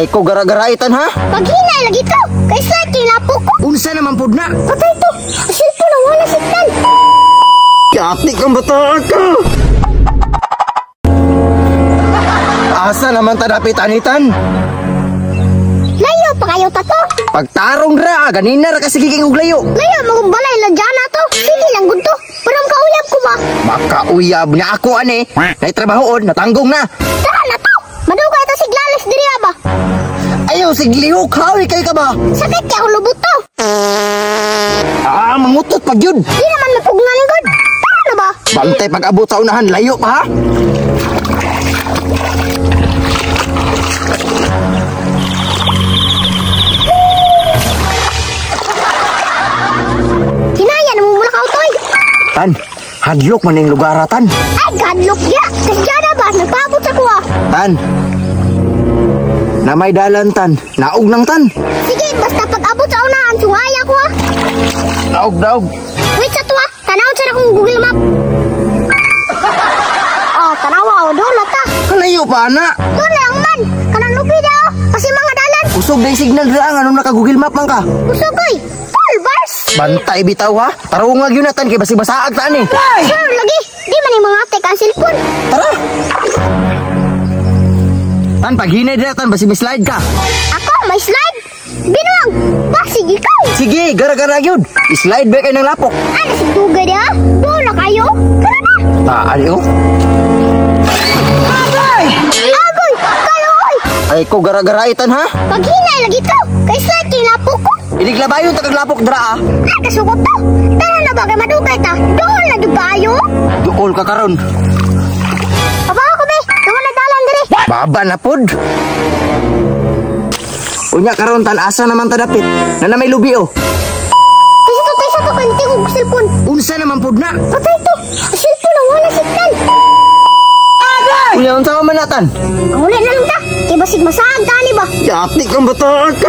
Ay ko gara-garaitan ha? Paghinay lagi to. Kay slide kay lapo ko. Unsa naman pud na? Patay to. Ang cellphone na wala signal. Yati kang bata ka. Asa naman ta dapit anitan? Layo pa kayo ta to. Pagtarong ra, ganina ra kasi giking og layo. Layo magumbalay lang dyan na to. Sige lang gud to. Parang kauyab ko ba? Makauyab na ako ani. Nay trabahoon, natanggong na. Tara na to. Madugay ta siglalis diri ba? Ayaw, siglihok, hawi kay ka ba? Sakit kay ako lubot to. Ah, mangutot pag yun. Di naman mapugnan gud. Tara na ba? Bantay pag-abot sa unahan, layo pa ha? Hinaya na mo muna ka, Toy. Tan, hadlok man yung lugar tan. Ay, gadlok ya. Kasi dyan na ba? Nagpaabot sa kuha. Tan, na may dalan tan, naog nang tan. Sige, basta pag-abot sa unahan, sungaya ko ha. Naog, naog. Wait sa tuwa, tanaw sa akong Google Map. Oh, tanawa, oh, doon na ta. Kalayo pa na. Doon lang man. Kanang lupi daw. Kasi mga dalan. Usog na yung signal dira, anong naka Google Map man ka? Usog oy. Full bars. Bantay bitaw ha. Tarong nga yun na tan, kay basi basaag tan eh. Sure, lagi. Di man yung mga tek ang cellphone. Tara. Tan, paghinay dira tan, basi may slide ka. Ako, may slide. Binuang, basig ikaw. Sige, gara-gara yun. I-slide ba kayo ng lapok? Ano si Dugay niya? Doon na kayo? Tara na. Taan oh. Agoy! Agoy! Kaloy! Ay ko gara-garaitan ha? Paghinay lagi to. Kay slide kay lapok ko. Iliglabayon ta kag lapok dra ah. Ay, kasugot to. Tara na ba kay madugay ta? Doon na jud kayo. Duol ka karon. Baba ko be. Doon na dalan diri. Baba na pod. Unya karon tan asa naman ta dapit. Na may lubi oh. Kaysa to kanti og cellphone. Unsa naman pod na? Patay to. Ang cellphone na wala signal. Unya unsa man natan? Ang uli na lang ta. Kay basig masaag tani ba? Yati kang bata ka.